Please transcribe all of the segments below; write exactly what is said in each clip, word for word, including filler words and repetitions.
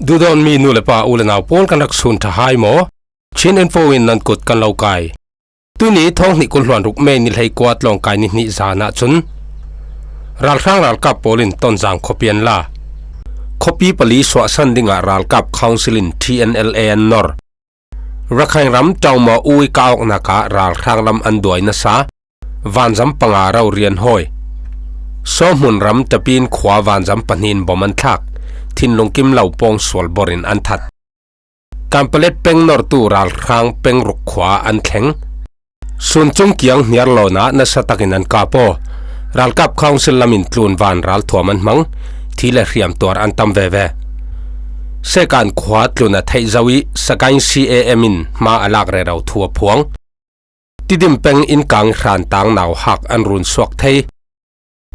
Duhdawtmi nu le pa, u le nau pawl, kan rak sun ṭha hai maw? Chin Info in nan kut kan lo kai. Tuni thawng hnih kul hluan ruk May ni hleikua tlawngkai ni hnih zan ah cun ralhrang ralkap pawl in Tonzang khuapi an la. Khuapi pali suahsan dingah ralkap council in T N L A an nor. Rakhine ram Tau Maw Ui kah awknak ah ralhrang lam an duai nasa, vanzam panga rori an hawi. Sawhmun ram Tapin khua vanzam pahnih in bom an thlak, thinlung kim lo pawng sual bor in an that. Kanpalet peng nortu ralhrang peng ruk khua an thleng. Suncung kiang hniar lawn ah nasa takin an kap aw. Ralkap council lam in tlunvan ralthuam an hmang, thi le hriamtuar an tam veve. Sekan khua tlun a theih zo ih Sakaing C A M in hma a lak rero thu a phuang. Tidim peng in kang hran tang nauhak an run suak thei.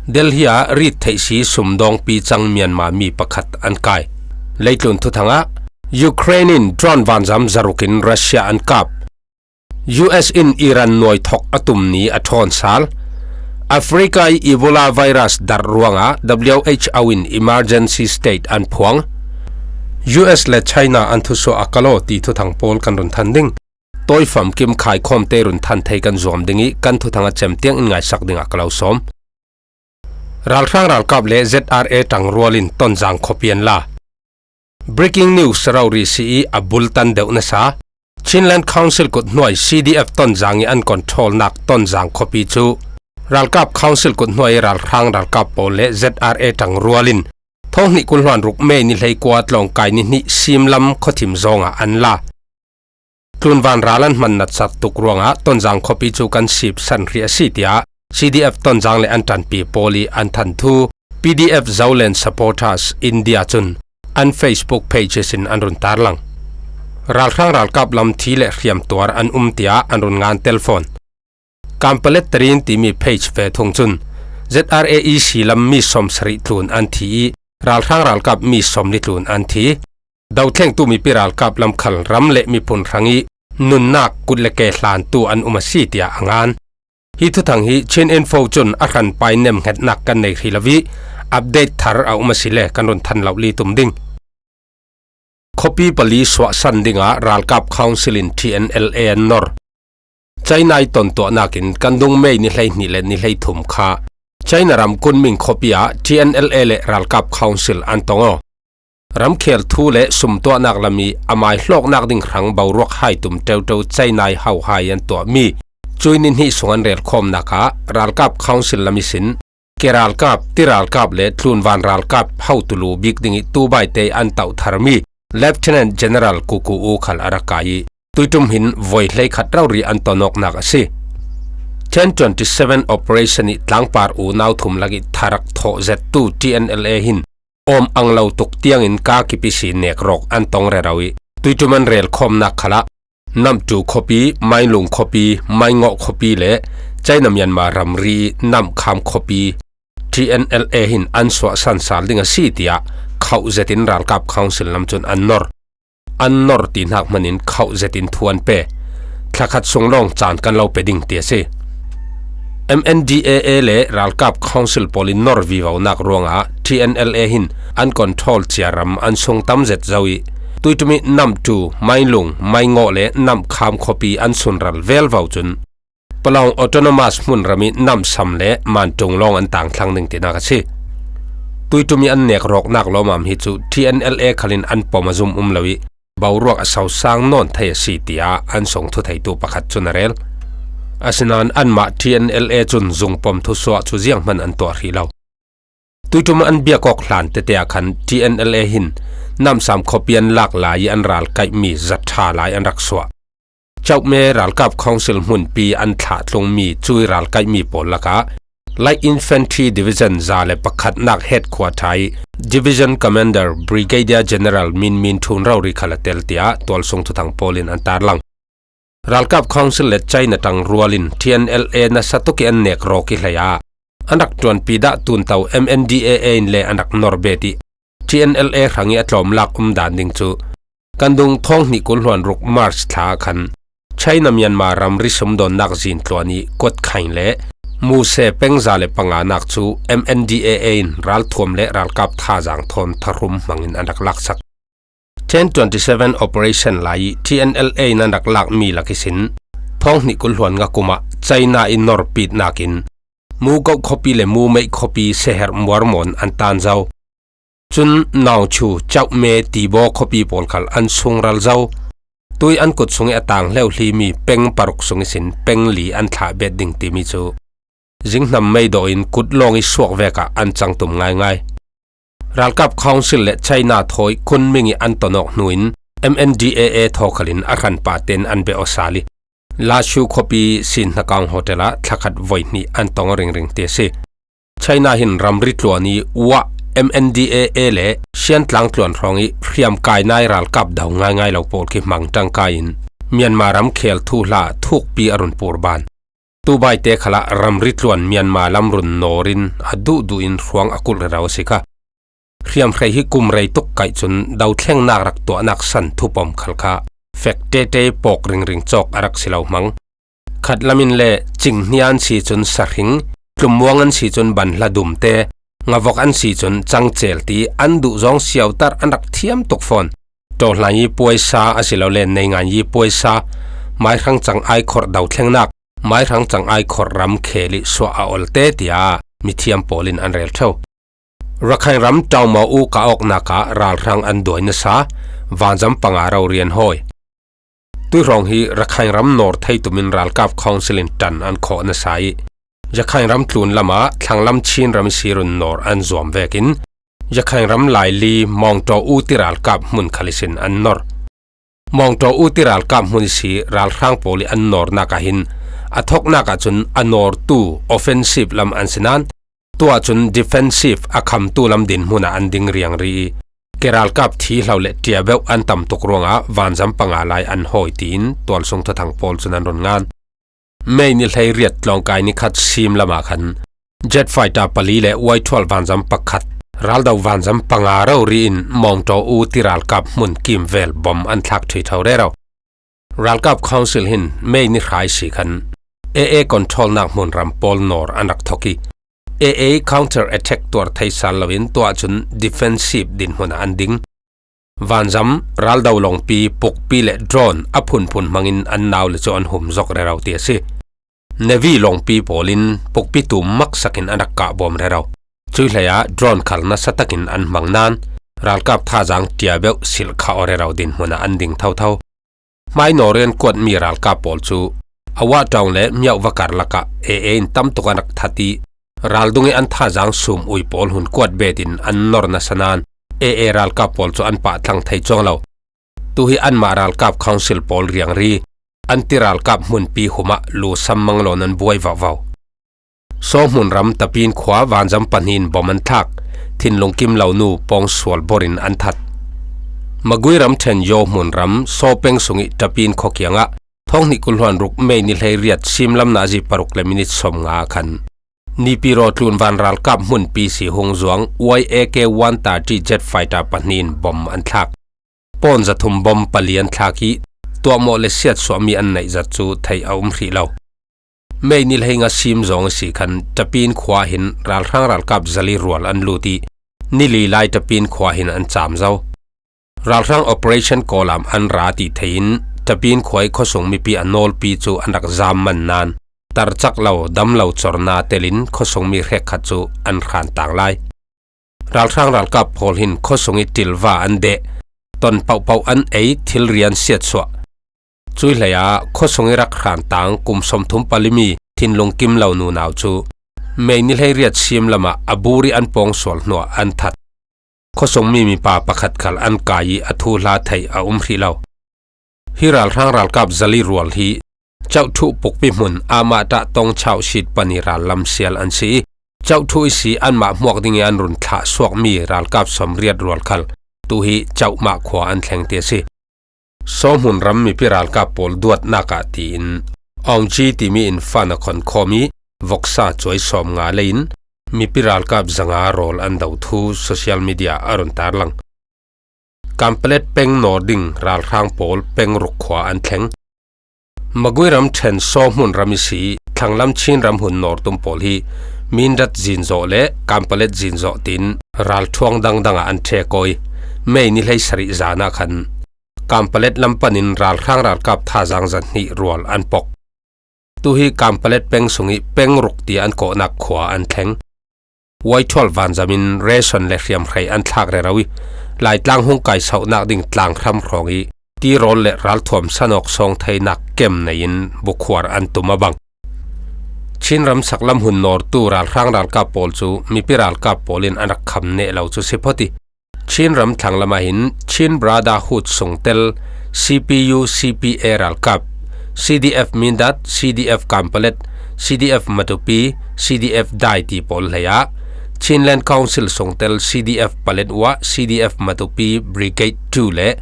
Delhi ah rit theih si sumdawngpi cang Myanmar mi pakhat an kai. Leitlun thuthang ah Ukraine in drone vanzam zaruk in Russia an kap. U S in Iran nuai thawk a tum ni a ṭhawn sal. Africa ih Ebola virus darh ruangah W H O in emergency state an phuang. U S le China an thusuah a kal aw ti thuthang pawl kan run than ding. Tawi famkim khaikhawmte run than thei kan zuam ding ih kan thuthang a cem tiang in ngaisak dingah ka lo sawm. Ralhrang ralkap le Z R A ṭangrual in Tonzang khuapi an la. Breaking news rori si ih a bultan deuh nasa. Chinland Council kut hnuai C D F Tonzang ih an controlnak Tonzang khuapi cu ralkap council kut hnuai ralhrang ralkap pawl le Z R A ṭangrual in thawng hnih kul hluan ruk May ni hleikua tlawngkai ni hnih simlam khuathim zawngah an la. Tlunvan ral an hman natsak tuk ruangah Tonzang khuapi cu kan sipsan hrih a si, tiah C D F Tonzang le an ṭanpi pawl ih an than thu P D F Zoland Supporters India cun an Facebook pages in an run tarlang. Ralhrang ralkap lam thi le hriamtuar an um, tiah an run ngan telfawn. Kanpalet Tarin timi page ve thung cun Z R A E C lam mi sawmsarih tlun an thi ih ralhrang ralkap mi sawmli tlun an thi. Dothlengtu mipi ralkap lam khal ram le miphun hrangih nunnak kut le ke hlantu an um a si, tiah a ngan. Hi thuthang hi Chin Info cun a hranpai nemhngetnak kan nei hrih lo ih update thar a um a si le kan run than lo li tum ding. Khuapi pali suahsan dingah ralkap council in T N L A an nor. China ih tontuahnak in kan dung May ni hleihnih le ni hleithum kha China ram Kunming khuapi ah T N L A le ralkap council an tong aw. Ramkhel thu le sumtuahnak lam ih amai hlawknak ding hrang boruak hai tum ṭeuṭeu China ih hauhai an tuahmi cui ni hnih sung an relkhawmnak ah ralkap council lam ihsin ke ralkap, ti ralkap le tlunvan ralkap hotu lu bik ding ih tubaite an tauh tharmi Lieutenant General Kuku U khal a rak kai ih tuiṭum hin voi hleikhat rori an ton awknak a si. Ten twenty seven operation ih tlangpar unau thum lakih tharak thawh zettu T N L A hin awm ang lo tuk tiangin ka kipisi nekrawk an tong rero ih tuiṭum an relkhawmnak khalah Namtu khuapi, Mainlung khuapi, Maingawh khuapi le China Myanmar ramri ih Namkham khuapi T N L A hin an suahsan sal ding a si, tiah khauh zetin ralkap council lam cun an nor. An nor ti hnak hmanin khauh zetin thu an pe. Thlakhat sung lawng caan kan lo pe ding ti a si. M N D A A le ralkap council pawl in nor vivonak ruangah T N L A hin an control cia ram an sung tam zet zo ih tuiṭum ih Namtu, Mainlung, Maingawh le Namkham khuapi an sunral velvo cun Palawng Autonomous hmunram ih Namsam le Mantung lawng an tangthlang ding tinak a si. Tuiṭum ih an nekrawknak lawmam hi cu T N L A khal in an pom a zum um lo ih boruak a sosang nawn thei a si, tiah an sung thutheitu pakhat cun a rel. Asinain anmah T N L A cun zungpom thusuah cu zianghman an tuah hrih lo. Tuiṭum an biak awk hlan tete ah khan T N L A hin Namsam khuapi an lak lai ih an ral kaihmi zaṭha lai an rak suah. Chauhme ralkap council hmunpi an thlahtlungmi cui ral kaihmi pawl lakah Light Infantry Division za le pakhatnak headquarter ih Division Commander Brigadier General Min Min Thun rori khal a tel, tiah tualsung thuthang pawl in an tarlang. Ralkap council le China ṭangrual in T N L A nasa tuk ih an nekrawk ih hlei ah an rak ṭuanpi dah tunto M N D A A in le an rak nor bet ih T N L A hrangih a tlawmlak um dan ding cu kan dung thawng hnih kul hluan ruk March thla ah khan China Myanmar ramri sumdawnnak zintluan ih Kuat Khaing le Muse peng za le panganak cu M N D A A in ralthuam le ralkap thazaang thawn thahrum hmangin an rak laksak. Ten twenty seven operation lai TNLA in an rak lak mi lak ihsin, thawng hnih kul hluan nga kum ah China in nawrpit nakin, Muko khuapi le Mumei khuapi seherh muarmawn an tan zo. Cun Naungchu, Chauhme, Tibaw khuapi pawl khal an sungral zo. Tui an kut sung i a tang hleuhli mi peng paruk sung ihsin peng li an thlah bet ding timi cu zinghnam meidaw in kut lawng i suak vek ah an cang tum ngaingai. Ralkap Council le China thawi Kunming i an tonawk hnu in MNDAA thaw khal in a hranpa ten an beh aw sal i, Lashu khuapi Sin Hnakang Hotel ah thlakhat voi hnih an tong aw ringring ti a si. China hin ramri tluan i uah MNDAA le Siantlang tluan hrawng i hriamkai nai ralkap do ngaingai lo pawl khi hmang ṭangkai in Myanmar ram khel thuhla thukpi a run pur ban. Tubaite khalah ramri tluan Myanmar lam run nawr in a duhduh in hruang a kulh rero a si kha. Hriamhrei hi kum rei tuk kaih cun dothlengnak rak tuahnak san thupom khal kha fek tete pawk ringring cawk a rak si lo hmang. Khat lam in le cing hnia an si cun sahring, tlummuang an si cun banhla dumte, ngavok an si cun cangcel ti an duh zawng siautar an rak thiam tuk fawn. Ṭawhlai i puaisa a si lo le neingan i puaisa, maihrang cang ai khorh dothlengnak, maihrang cang ai khorh ram khel i suah a olte tiah mithiam pawl in an rel ṭheu. Rakhine ram Ṭaungmaw u ka awknak ah ralhrang an duai nasa, vanzam panga rori an hawi. Tuihrawng hi Rakhine ram nawr thei tumin ralkap Council in ṭan an khawh nasa i, Rakhine ram tlun lamah thlanglam Chin ram i si run nawr an zuam vekin, Rakhine ram laili Mawngṭaw u ti ralkap hmun khal ihsin an nor. Mawngṭaw u ti ralkap hmun i si ralhrang pawl i an nawrnak ah hin a thawknak ah cun a nawrtu offensive lam an si nain, tuah cun defensive a khamtu lam dinhmun ah an ding riangri i, ke ralkap thi hlo le ṭiabeuh an tam tuk ruangah vanzam panga lai an hawi tiin tualsung thuthang pawl cun an run ngan. May ni hleiriat tlawngkai ni khat sim lamah khan jet fighter pali le Y twelve vanzam pakhat, raldo vanzam panga rori in Mawngṭaw u ti ralkap hmun kimvel bom an thlak ṭhi ṭho rero. Ralkap Council hin May ni hrai si khan A A controlnak hmun ram pawl nawr an rak thok i, A A counter attack tuar thei sal loin tuah cun defensive dinhmun ah an ding. Vanzam, raldo lawngpi, pukpi le drone a phunphun hmangin an nau le cu an hum zok rero ti a si. Navy lawngpi pawl in pukpi tum maksak in an rak kah bawm rero. Cuih hlei ah drone khal nasa takin an hmang nain ralkap thazaang ṭiabeuh silh kha aw rero dinhmun ah an ding thotho. Hmai nawr i an kuatmi ralkap pawl cu Awah ṭawng le Myauk va karlak ah A A in tam tuk an rak that i, raldung i an thazaang sum ui pawl hun kuat bet in an nor nasa nain A A ralkap pawl cu an pah thlang thei cuang lo. Tu hi anmah ralkap council pawl riangri an ti ralkap hmunpi hum ah lu sam mang lawn an buai vauhvau. Sawhmun ram Tapin khua vanzam pahnih in bom an thlak, thinlung kim lo nu pawngsual bor in an that. Magui ram ṭhen Yawhmun ram Sawpeng sung i Tapin khua kiangah thawng hnih kul hluan ruk May ni hleiriat sim lam nazi paruk le minit sawmnga khan Nipi raw tlun van ralkap hmunpi si hung zuang Y A K one thirty jet fighter pahnih in bom an thlak. Pawn zathum bom pali an thlak i, tuahmawh le siatsuahmi an neih zat cu theih a um hrih lo. May ni hleinga sim zawng a si khan Tapin khua hin ralhrang ralkap zali rual an lut i, nili lai Tapin khua hin an cam zo. Ralhrang operation kawlam an ra ti thei in Tapin khua i khuasung mipi a nawlpi cu an rak zam man nain, tarcak lo, dam lo corna telin khuasungmi hrekkhat cu an hran tang lai. Ralhrang ralkap pawl hin khuasung i ṭilva an deh, ton pohpoh an ei, thilri an siatsuah. Cuih hlei ah khuasung i rak hran tang kum sawmthum palimi thinlung kim lo nunau cu May ni hleiriat sim lamah a bur i an pawngsual hnuah an that. Khuasungmi mipa pakhat khal an kai i a thuhla theih a um hrih lo. Hi ralhrang ralkap zali rual hi Chauhthuh pukpi hmun Amah ṭah tong chauh sit pani rallam sial an si i, Chauhthuh i si anmah hmuak ding i an run thlah suakmi ralkap sawmriat rual khal tu hi Chauhmah khua an thleng ti a si. Sawhmun ram mipi ralkap pawl duatnak ah tiin Aung Ji timi in fan a khon khawm i voksa cuai sawmnga lei in mipi ralkap zanga rawl an do thu social media a run tarlang. Kampalet peng nawr ding ralhrang pawl peng ruk khua an thleng. Magui ram ṭhen Sawhmun ram i si thlangram Chin ram hun nawr tum pawl hi Mindat zinzawh le Kampalet zinzawh tiin ralthuang dangdang ah an ṭhekawi. May ni hleisarih zana khan Kanpalet lam panin ralhrang ralkap thazang zahnih rual an pok. Tu hi Kanpalet peng sungih peng ruk tia an kawhnak khua an thleng. Waithual vanzamin ration le hriamhrei an thlak rero ih, Laitlang hung kaisauhnak ding tlanghram hrawngih tirawl le ralthuam sanawk sawng theinak kem neiin bukhuar an tum a bang. Chin ram saklam hun nawrtu ralhrang ralkap pawl cu mipi ralkap pawl in an rak kham neh lo cu si phawt ih, Chin ram thlanglam ah hin Chin Brotherhood sungtel C P U, C P A ralkap, C D F Mindat, C D F Kanpalet, C D F Matupi, C D F Dai ti pawl hleiah, Chinland Council sungtel C D F Paletwa, C D F Matupi Brigade two le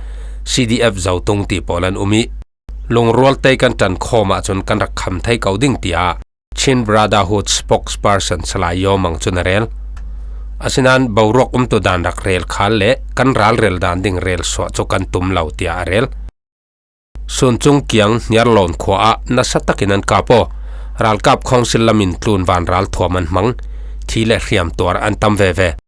C D F Zotung ti pawl an um ih, lungrual tei kan ṭan khawm ahcun kan rak kham thei ko ding, tiah Chin Brotherhood spokesperson Salai Yaw Mang cun a rel. Asinain boruak umtu dan rak rel khal le kan ralrel dan ding rel suah cu kan tum lo, tiah a rel. Suncung kiang Hniarlawn khua ah nasa takin an kap aw. Ralkap khawngsil lamin tlunvan ralthuam an hmang. Thi le hriamtuar an tam veve.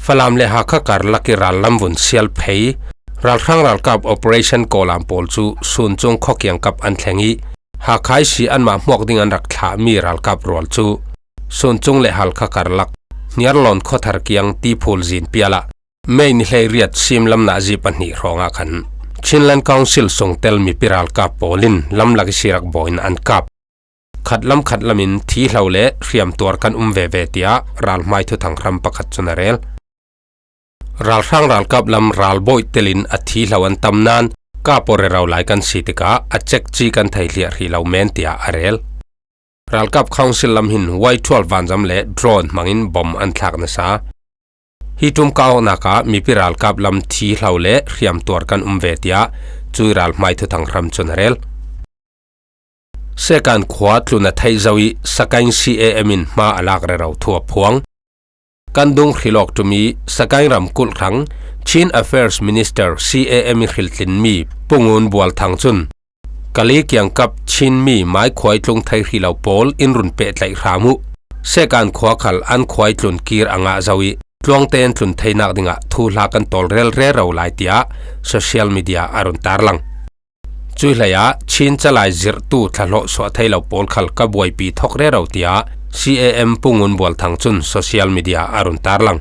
Falam le Hakha karlak ih rallam vun sial phei ralhrang ralkap operation kawlam pawl cu Suncung khuakiang kap an thleng ih, Hakha ihsi anmah hmuak ding an rak thlahmi ralkap rual cu Suncung le Hakha karlak Hniarlawn khuathar kiang Tiphul zin pial ah May ni hleiriat simlam nazi pahnih hrawngah khan Chinland Council sungtel mipi ralkap pawl in lamlak ihsi rak bawiin an kap. Khatlam khatlam in thihlo le hriamtuar kan um veve, tiah ralhmai thuthang hram pakhat cun a rel. Ralhrang ralkap lam ralbawi telin a thihlo an tam nain kap aw rero lai kan si tikah a cekci kan thei hliah hrih lo men, tiah a rel. Ralkap khawngsil lam hin waithual vanzam le drone hmangin bom an thlak nasa. Hi ṭum kah awknak ah mipi ralkap lam thihlo le hriamtuar kan um ve, tiah cui ralhmai thuthang hram cun a rel. Sekan khua tlun a theih zo ih Sakaing C A M in hma a lak rero thu a phuang. Kan dung hrilawk ṭum ih Sakaing ramkulh hrang Chin Affairs Minister C A M ih hriltlinmi Pu Ngun Bual Thang cun Kali kiangkap Chin mi mai khuai tlung thei hrih lo pawl in run pehtlaih hram uh. Sekan khua khal an khuai tlun kir a ngah zo ih tluangte an tlun theinak dingah thuhla kan tawl rel rero lai, tiah social media a run tarlang. Cui hleiah Chin calai zirhtu thlahlawh suah thei lo pawl khal ka buaipi thawk rero, tiah C A M Pu Ngun Bual Thang cun social media a run tarlang.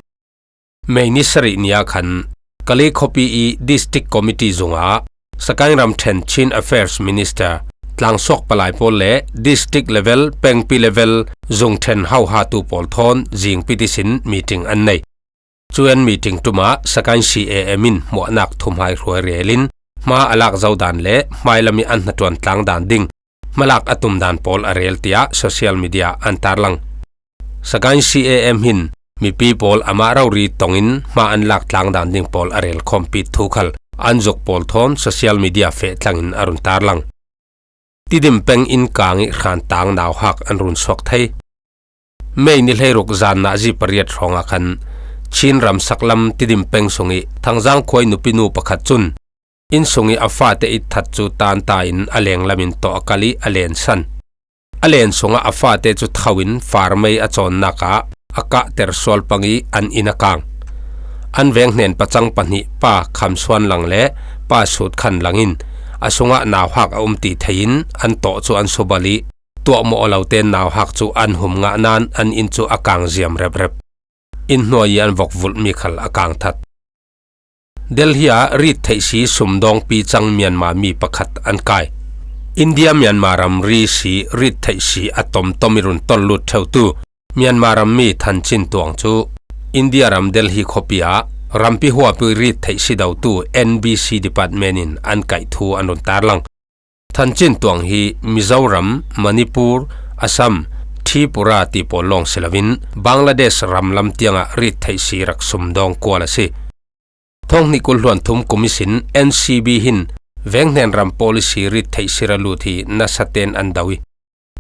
May ni sarih ni ah khan Kali khuapi ih District Committee zungah Sakaing ramṭhen Chin Affairs Minister, tlangsuak palai pawl le district level, pengpi level zungṭhen hohatu pawl thawn zingpi tisin meeting an nei. Cu an meeting ṭum ah Sakaing C A M in hmuahnak thuhmai hruai rel in hma a lak zo dan le hmailam ih an hnaṭuan tlang dan ding hmalak a tum dan pawl a rel, tiah social media an tarlang. Sakaing C A M hin mipi pawl amah rori tongin hma an lak tlang dan ding pawl a rel khawmpi thu khal an zuk pawl thawn social media feh tlangin a run tarlang. Tidim peng inn kang ih hrantang nauhak an run suak thei. May ni hleiruk zan nazi pariat hrawngah khan Chin ramsak lam Tidim peng sungih Thangzang khuai nupinu pakhat cun inn sungih a fate itthat cu tanta in a lenglam in tawh a kal ih a lensan. A len sungah a fate cu tho in farmei a cawnnak ah a kahter sual pang ih an inn a kang. An veng hnen pacang pahnih Pa Kham Suan Lang le Pa Sut Khan Lang in a sungah nauhak a um ti thei in an tawh cu an subal ih tuahmawh aw lo tein nauhak cu an hum ngah nain an inn cu a kang ziam reprep. Inn hnuai ih an vok vulhmi khal a kang that. Delhi ah rit theih si sumdawngpi cang Myanmar mi pakhat an kai. India Myanmar ram ri si rit theih si a tomtom ih run tollut ṭheutu Myanmar ram mi Than Cin Tuang cu India ram Delhi khuapi ah rampi huapi rit theih si dotu N B C department in an kaih thu an run tarlang. Than Cin Tuang hi Mizoram, Manipur, Assam, Tripura ti pawl lawng si loin Bangladesh ram lam tiangah rit theih si rak sumdawng kual a si. Thawng hnih kul hluan thum kum ihsin N C B hin venghnen ram policy rit theih si ra lut hi nasa tein an do ih,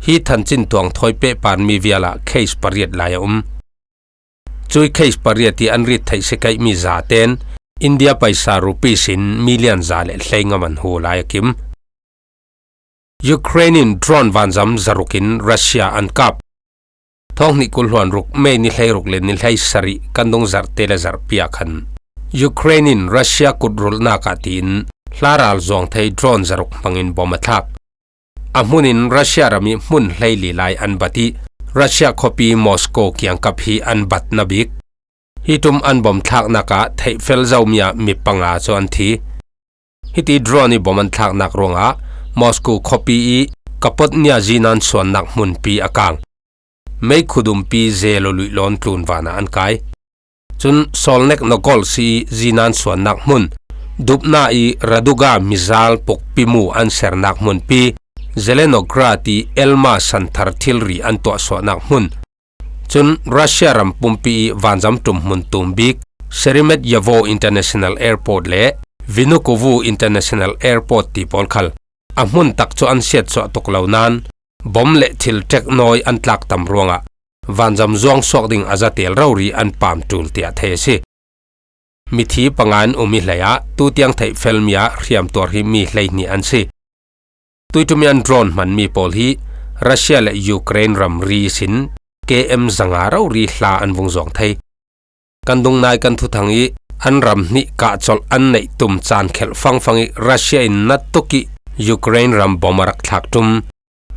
hi Than Cin Tuang thawi pehparmi vialah case pariat lai a um. Cui case pariat ih an rit theih si kaihmi zaten India paisa rupees in million za le hleinga man hu lai a kim. Ukraine in drone vanzam zaruk in Russia an kap. Thawng hnih kul hluan ruk May ni hleiruk le ni hleisarih kan dung zarhte le zarhpi ah khan Ukraine in Russia kutrulhnak ah tiin hlaral zuang thei drone zaruk hmangin bom a thlak. A hmunin Russia ram ih hmun hleili lai an bat ih Russia khuapi Moscow kiangkap hi an batna bik. Hi tum an bom thlaknak ah theihfel zomi ah mi panga cu an thi. Hiti drone ih bom an thlaknak ruangah Moscow khuapi ih Kapotnia zinan suannak hmunpi a kang. Meikhu dumpi Zeloluih lawn tlunvan ah an kai. Cun Solnek Nogolsi ih zinan suannak hmun, Dubna ih Raduga mizal pukpi mu an sernak hmunpi, Zelenograd ih Elma santhar thilri an tuahsuahnak hmun, cun Russia ram pumpi ih vanzam tum hmun tum bik Sheremetyevo International Airport le Vnukovo International Airport ti pawl khal a hmun tak cu an siatsuah tuk lo nain bom le thil ṭek nawi an tlaktam ruangah vanzam zuang suak ding a zatel rori an pam ṭul tiah thei a si. Mithi panga an um ih hleiah tutiang theihfelmi ah hriamtuar hi mi hleihnih an si. Tuiṭum ih an drone hmanmi pawl hi Russia le Ukraine ramri ihsin K M zanga rori hla an vung zuang thei. Kan dungnai kan thuthang ih an ram hnih kahcolh an neih tum caan khelh fangfang ih Russia in natuk ih Ukraine ram bom a rak thlak ṭum,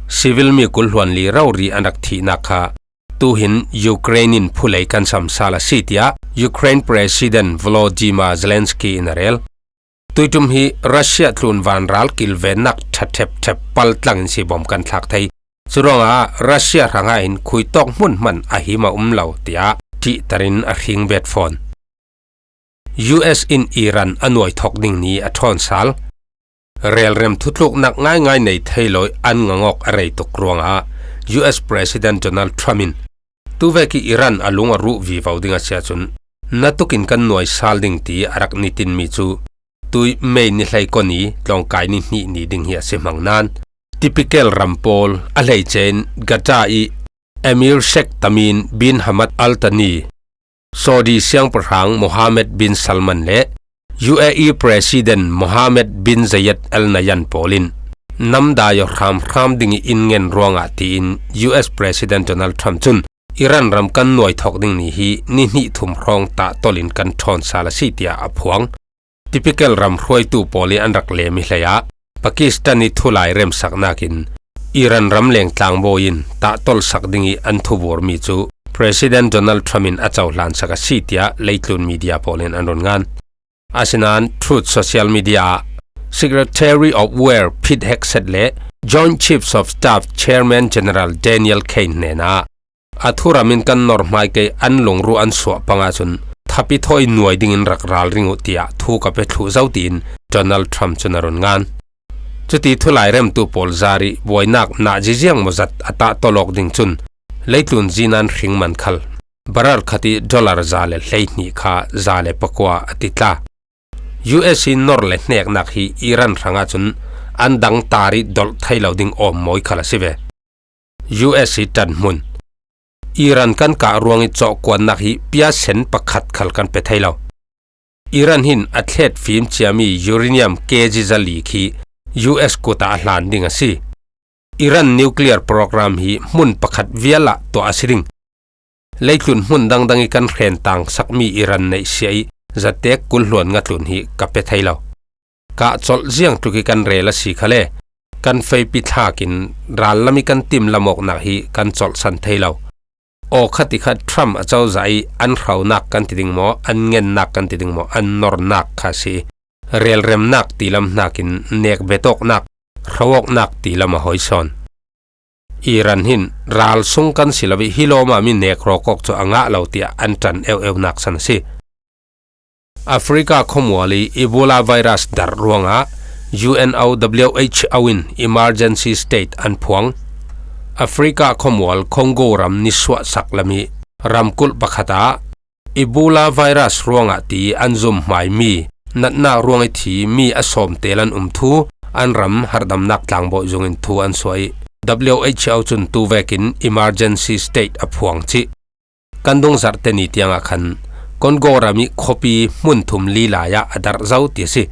civil mi kul hluan li rori an rak thihnak kha tuhin Ukraine in phulei kan samsal a si, tiah Ukraine President Volodymyr Zelensky in a rel. Tuiṭum hi Russia tlunvan ral kilvennak ṭha ṭhepṭhep paltlang in si bom kan thlak thei. Curuangah Russia hrangah in khuitawk hmun hman a him a um lo, tiah ṭihtarin a hring bet fawn. U S in Iran a nuaithawk ding ni a ṭhawn sal. Relrem thutluknak ngaingai nei thei lo ih an ngangawk a rei tuk ruangah U S President Donald Trump in tuvek ih Iran a lung a ruh vivo ding a si ahcun, natuk in kan nuai sal ding ti a rak nitinmi cu tui May ni hleikua ni tlawngkai ni hnih ni ding hi a si hmang nain, typical ram pawl a hleice in Qatar ih Emir Sheikh Tamim bin Hamad Al Thani, Saudi siangpahrang Mohammed bin Salman le U A E President Mohammed bin Zayed Al Nahyan pawl in namdai aw hramhram ding ih in ngen ruangah tiin U S President Donald Trump cun Iran ram kan nuaithawk ding ni hi ni hnih thum hrawng tahtolh in kan ṭhawn sal a si, tiah a phuang. Typical ram hruaitu pawl ih an rak lem ih hleiah Pakistan ih thulai remsaknak in Iran ram leng tlangbawi in tahtolh sak ding ih an thuburmi cu President Donald Trump in a cohlansak a si, tiah leitlun media pawl in an run ngan. Asinain Truth Social Media ah Secretary of War Pete Hegseth le Joint Chiefs of Staff Chairman General Daniel Kane hnenah a thuram in kan nor hmaikei an lungruh an suah pang ahcun thapi thawi nuai dingin rak ralring uh, tiah thu ka pe thluh zo, tiin Donald Trump cun a run ngan. Cuti thulai remtu pawl zar ih buainak nah ziziang maw zat a tahtolh awk ding cun leitlun zinan hring man khal barar khat ih dollar za le hleihnih kha za le pakua a ti tla. U S ih nor le hneknak hi Iran hrangah cun an dang tar ih dolh thei lo ding awmmawi khal a si ve. U S ih ṭanhmun, Iran kan kah ruangih cawhkuannak hi piasen pakhat khal kan pe thei lo. Iran hin a thlet fim ciami uranium K G zali khi U S kut ah a hlan ding a si. Iran nuclear program hi hmun pakhat vial ah tuah a si ding. Leitlun hmun dangdang ih kan hrentang sakmi Iran neihsiah ih zatek kul hluan nga tlun hi ka pe thei lo. Kah colh ziang tluk ih kan rel a si khale, kan feipi thlak in rallam ih kan timlam awknak hi kan colhsan thei lo. Aw khat i khat Trump a cozah ih an hronak kan ti ding maw, an ngennak kan ti ding maw, an nornak kha si. Relremnak tilam hnakin nek betawknak, hroawknak tilam a hoi sawn. Iran hin ralsung kan si lo ih hi lawmah mi nek rawkawk cu a ngah lo tiah an ṭan eueunak san a si. Africa khuamual ih Ebola virus darh ruangah U N O W H O in emergency state an phuang. Africa khuamual Congo ram nisuahsak lam ih ramkulh pakhat ah Ebola virus ruangah ti an zumhmaimi natnak ruang ih thi mi a sawmtel an um thu an ram harhdamnak tlangbawi zungin thu an suah ih W H O cun tu vekin emergency state a phuang cih. Kan dungzarhte ni tiangah khan Congo ram ih khuapi hmun thum li lai ah a darh zo ti a si.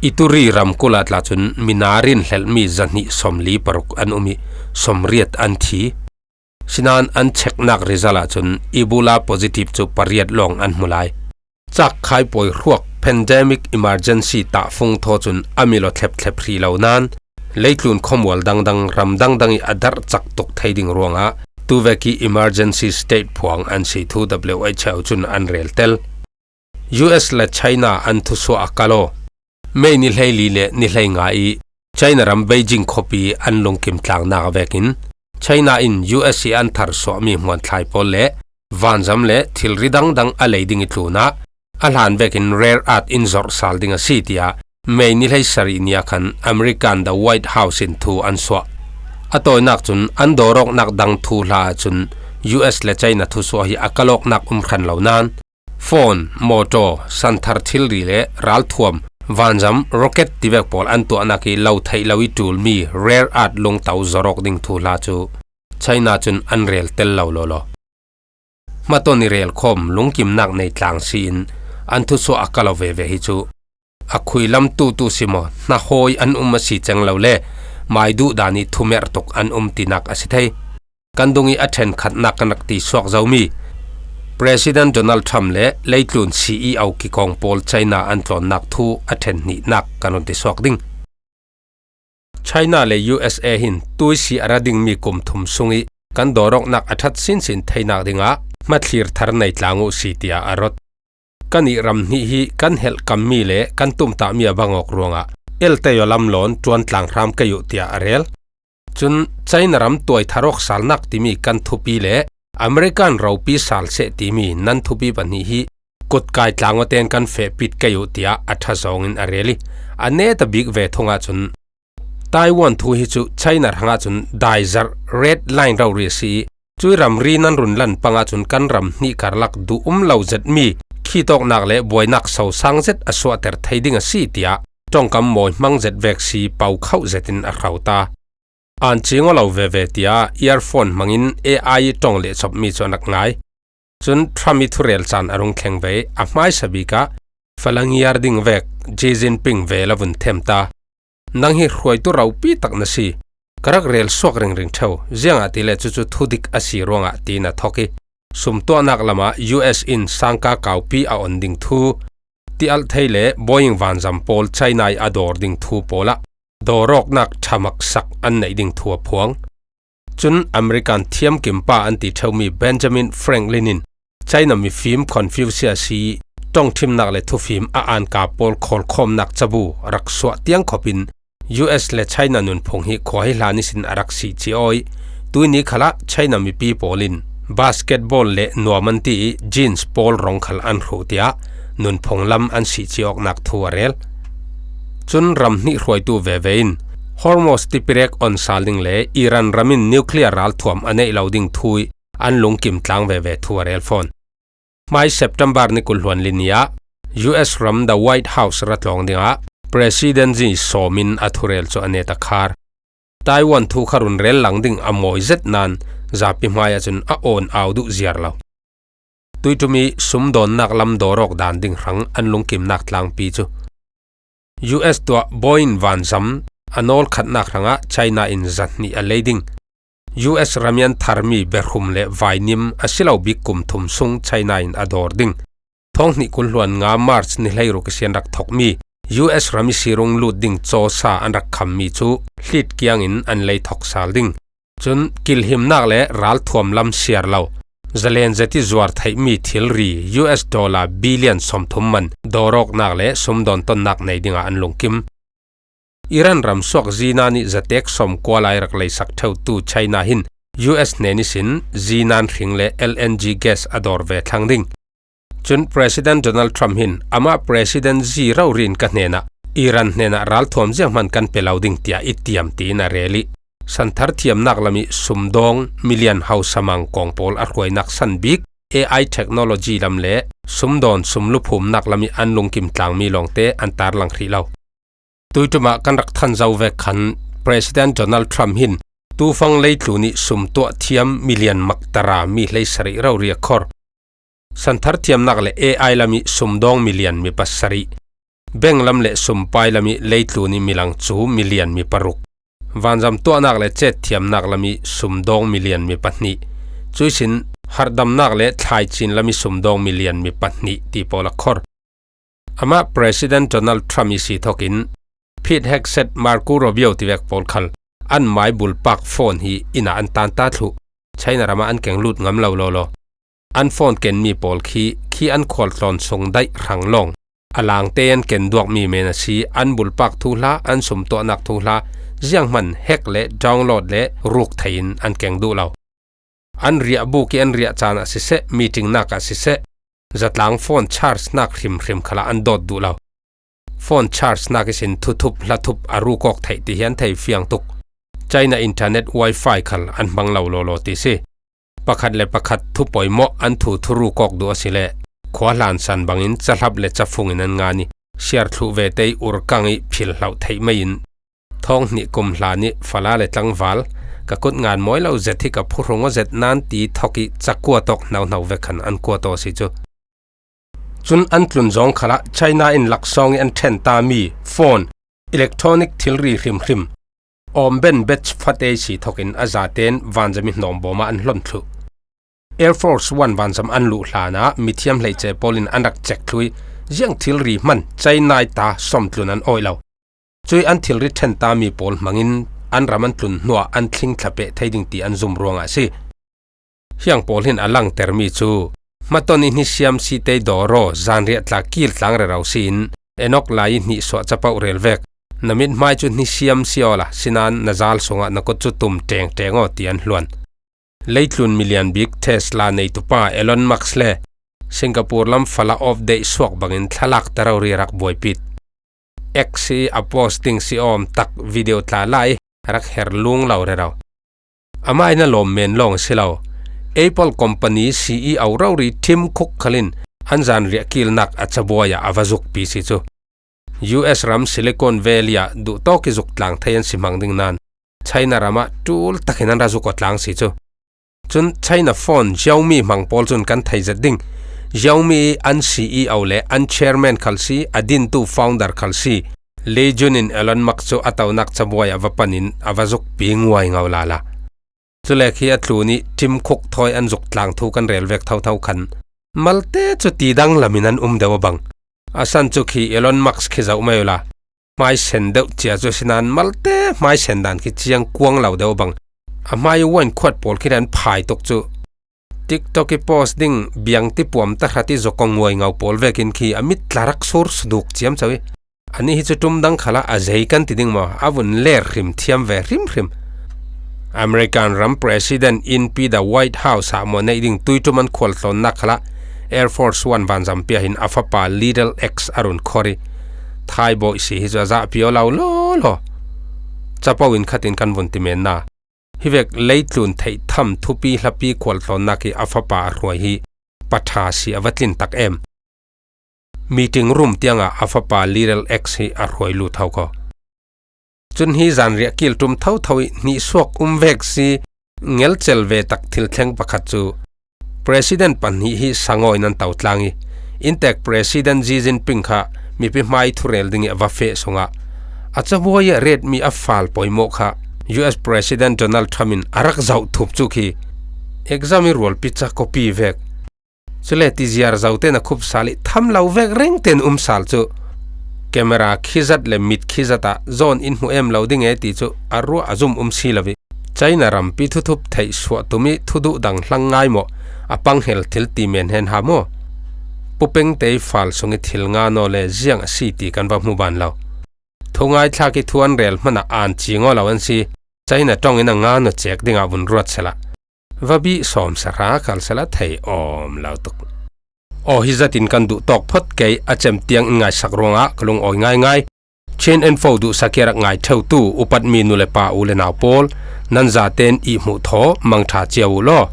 Ituri ramkulh ah tla cun mina rinhlelhmi zahnih sawmli paruk an um ih sawmriat an thi. Sinain an checknak result ahcun Ebola positive cu pariat lawng an hmu lai. Chak khai pawi hruak pandemic emergency tahfung thaw cun a mil aw thlep thlep hrih lo nan, leitlun khawmual dangdang ram dangdang i a darh cak tuk thei ding ruangah tuvek i emergency state phuang an si thu W H O cun an rel tel. U S le China an thusuah a kal aw. May ni hleili le ni hleinga i China ram Beijing khuapi an lungkim tlangnak vekin China in U S i an tharsuahmi hmuanthlai pawl le vanzam le thilri dangdang a lei ding i tlunah a hlan vekin rare earth in zorh sal ding a si, tiah May ni hleisarih ni ah khan American The White House in thu an suah. A tawinak cun an dawrawknak dang thuhla ahcun U S le China thusuah hi a kalawknak um hran lo nan, phone, motor, santhar thilri le ralthuam, vanzam, rocket tivek pawl an tuahnak i lo theih lo i ṭulmi rare earth lungto zawrawk ding thuhla cu China cun an rel tel lo lawlaw. Hmatawn i relkhawm lungkimnak nei tlang si in an thusuah a kal aw veve hi cu a khuilam tutu si maw, hnahawi an um a si ceng lo le mai duh dan i thumerh tuk an um tinak a si thei. Kan dung i a ṭhenkhatnak kan rak ti suak zomi President Donald Trump le leitlun C E O kikawng pawl China an tlawnnak thu a ṭhen hnihnak kan run ti suak ding. China le U S A hin tuisi a ra dingmi kum thum sung i kan dawrawknak a ṭhat sinsin theinak dingah hmathlir thar nei tlang uh si, tiah a rawt. Kan i ram hnih hi kan helhkammi le kan tumtahmi a bang awk ruangah eltei aw lamlawn ṭuan tlang hram kei uh, tiah a rel. Cun China ram tuai thar awk salnak timi kan thupi le American ropi sal seh timi nan thupi pahnih hi kutkai tlang awten kan fehpit kei uh, tiah a ṭha zawngin a rel i a neta bik ve thungah cun Taiwan thu hi cu China hrangah cun daizarh, red line, rori a si i cui ramri nan run lan pangah cun kan ram hnih karlak duh um lo zetmi khitawknak le buainak sosang zet a suahter thei ding a si, tiah ṭongkam mawi hmang zet vek si po khauh zetin a hro ta. An cing aw lo veve, tiah earphone hmangin A I ṭong lehcopmi cu an rak ngai. Cun Trump i thurel caan a rung thleng ve i a hmaisa bik ah falangiar ding vek Xi Jinping ve lo vun them ta. Nang hi hruaitu ropi tak na si. Ka rak rel suak ringring ṭheu, ziangahtile cucu thudik a si ruangah, tiin a thawk i sumtuahnak lamah U S in sangka kaupi a on ding thu, tialh thei le Boeing vanzam pawl China i a dawr ding thu pawl ah dawrawknak ṭha maksak an neih ding thu a phuang. Cun American thiamkimpa an ti ṭheumi Benjamin Franklin in China mifim Confucius i ṭongṭhimnak le thufim a anka pawl khawlkhawmnak cabu rak suah tiang khopin U S le China nunphung hi khua hi hlan ihsin a rak sih cia aw i tuini khalah China mipi pawl in basketball le nuam an ti i jeans pawl rong khal an hruh, tiah nunphung lam an sih cia awknak thu a rel. Cun ram hnih hruaitu veve in Hormuz tipirek on sal ding le Iran ram in nuclear ralthuam a neih lo ding thu i an lungkim tlang veve thu a rel fawn. Hmai September ni kul hluan li ni ah U S ram The White House ra tlawng dingah President Xi sawmin a thurel cu a net a khar. Taiwan thu kha run rel lang ding a mawi zet nan zapi hmai ahcun a awn au duh ziar lo. Tuiṭum i sumdawnnak lam dawrawk dan ding hrang an lungkimnak tlangpi cu U S tuah Boeing vanzam a nawl khatnak hrangah China in zahnih a lei ding. U S ram i an tharmi biahrum le vainim a si lo bik kum thum sung China in a dawr ding. Thawng hnih kul hluan nga March ni hleiruk ihsin rak thokmi U S ram i sirung lut ding cawsa an rak khammi cu hlit kiangin an lei thok sal ding. Cun kilhimnak le ralthuam lam siar lo, zalen zet i zuar theihmi thilri U S dollar billion sawmthum man dawrawknak le sumdawn tonnak nei dingah an lungkim. Iran ram suak Xi nan i zatek sawmkua lai rak leisak ṭheutu China hin U S hnen ihsin Xi nan hring le L N G gas a dawr ve thlang ding. Cun President Donald Trump hin amah President Xi rori in ka hnenah Iran hnenah ralthuam zianghman kan pe lo ding tiah i tiam, tiin a rel i santhar thiamnak lam i sumdawng milian hausa mang kawng pawl a hruainak san bik A I technology lam le sumdawn sumluphumnak lam i an lungkim tlangmi lawngte an tarlang hrih lo. Tuiṭum ah kan rak than zo vek khan President Donald Trump hin tufang leitlun i sumtuah thiam milian maktara mi hleisarih rori a khor. Santhar thiamnak le A I lam i sumdawng milian mi pasarih. Beng lam le sumpai lam i leitlun i milang cu milian mi paruk. Vanzam tuahnak le cet thiamnak lam i sumdawng milian mi pahnih. Cuihsin harhdamnak le thlaici in lam i sumdawng mi lian mi pahnih ti pawl a khor. Amah President Donald Trump i si thokin Pete Hegseth, Marco Rubio tivek pawl khal an mai bulpak phone hi inn ah an tan ta thluh. China ram ah an keng lut ngam lo lawlaw. An phone kenmi pawl khi, khi an khualtlawn sung daih hrang lawng a langte an ken duakmi men a si, an bulpak thuhla, an sumtuahnak thuhla zianghman hack le download le ruk thei in an keng duh lo. An riah buk i an riah caan ah siseh, meeting nak ah siseh, zatlang phone charge nak hrimhrim khalah an dawt duh lo. Phone charge nak ihsin thuthup hlathup a rukawk theih ti hi an thei fiang tuk. China internet wifi khal an hmang lo lawlaw ti si. Pakhat le pakhat thu poimawh an thu thurukawk duh a si leh khua hlansan bangin cahlap le cafung in an ngan i, siar thluh vete i urkang i phil hlauh theih mai in, thawng hnih kum hlan i fala le tlangval ka kut ngan mawi lo zet hi ka phuhrung aw zet nan ti thawk i cakua tawk hnauhnau vek khan an kuat aw si cu. Cun an tlun zawng khalah China in laksawng i an ṭhen ta mi phone, electronic thilri hrimhrim, awmben batch fate si thokin a zaten vanzam i hnawmbawm ah an hlon thluh. Air Force One vanzam an luh hlanah mithiam hleice pawl in an rak cek thluh i, ziang thilri hman China i ta sawmtlun an awih lo. Cui an thilri ṭhen ta mi pawl hmangin an ram an tlun hnuah an thlingthla peh thei ding ti an zum ruangah a si. Hiang pawl hin a langtermi cu, hmaton i hnisiam si te dawr aw, zanriah tla kil tlang rero si in, enok lai i hnihsuah capoh rel vek, na mithmai cu hnisiam si awla, sinan na zal sungah na kut cu tum ṭengṭeng aw ti an hluan. Leitlun milian bik Tesla neitupa Elon Musk le Singapore lam fala off deih suak bangin thlalak ta rori rak buaipit. X i a post ding si awm tak video tla lai rak her lung lo rero. Amah in a lawm men lawng si lo. Apple company C E O rori Tim Cook khalin an zanriah kilnak a cabuai ah a va zukpi si cu. U S ram Silicon Valley ah duhtawk i zuk tlang thei an si hmang ding nan China ram ah ṭul takin an ra zuk aw tlang si cu. Cun China phone Xiaomi hmang pawl cun kan thei zet ding. Xiaomi an C E O le an chairman khal si, a dintu founder khal si. Li Jun in Elon Musk cu a tonak cabuai a va pan in a va zukpi nguai ngo lala. Cule khi a tlun i Tim Cook thawi an zuk tlang thu kan rel vek thotho khan malte cu ti dang lam in an um deuh a bang. A san cu khi Elon Musk khi zoh mai ula. Hmaisen deuh cia cu sinan malte hmaisen dan khi ciang kuang lo deuh bang. A hmai uain khuat pawl khi an phai tuk cu. TikTok i post ding biang ti puam ta hrat i zokong nguai ngau pawl vekin khi a mit tla rak sur suduk ciamco i. Ani hi cu ṭum dang khalah a zei kan ti ding maw? A vun ler hrim thiam ve hrimhrim. American ram President in pi da White House ah maw neih ding tuiṭum an khualtlawnnak khalah Air Force One vanzam pia hin a fapa Little X a run khor i, Thai bawih si hi cu a zahpi aw lo law law. Capo in khat in kan vun ti menna. Hi vek leitlun theih tham thupi hlapi khualtlawnnak i a fapa a hruai hi paṭha si a va tlin tak em. Meeting room tiangah a fapa Little X hi a hruai lut ho ko. Cun hi zanriah kil ṭum thotho i hnihsuak um vek si ngelcel ve tak thil thleng pakhat cu President pahnih hi sangaw in an to tlang i, inntek President Xi Jinping kha mipi hmai thurel ding i a va feh sungah a cabuai ah retmi a fal poimawh kha U S President Donald Trump in a rak zoh thup cu khi exam i rualpi ca copy vek. Cule tiziar zote na khup sal i tham lo vek reng ten um sal cu. Camera khizat le mit khizat ah zawn in hmu em lo ding e ti cu a ruah a zum um si lo i. China rampi thuthup theih suah tum i thuduh dang hlang ngai maw, a pang hel thil ti men hen ha maw? Pupengte i fal sung i thil nga naw le ziang a si ti kan va hmu ban lo. Thungai thlak i thu an rel hmanah aan ci ngaw lo an si. China ṭong in a nga naw cek dingah vun ruat sela. Va bih sawm sahra khal sela thei awm lo tuk. Aw hi zatin kan duh tawk phot kei a cem tiang in ngaisak ruangah ka lungawi ngaingai. Chin Info duhsak i a rak ngai ṭheutu upatmi nu le pa u le nau pawl nan zaten i hmuh thaw mangṭha cio uh law.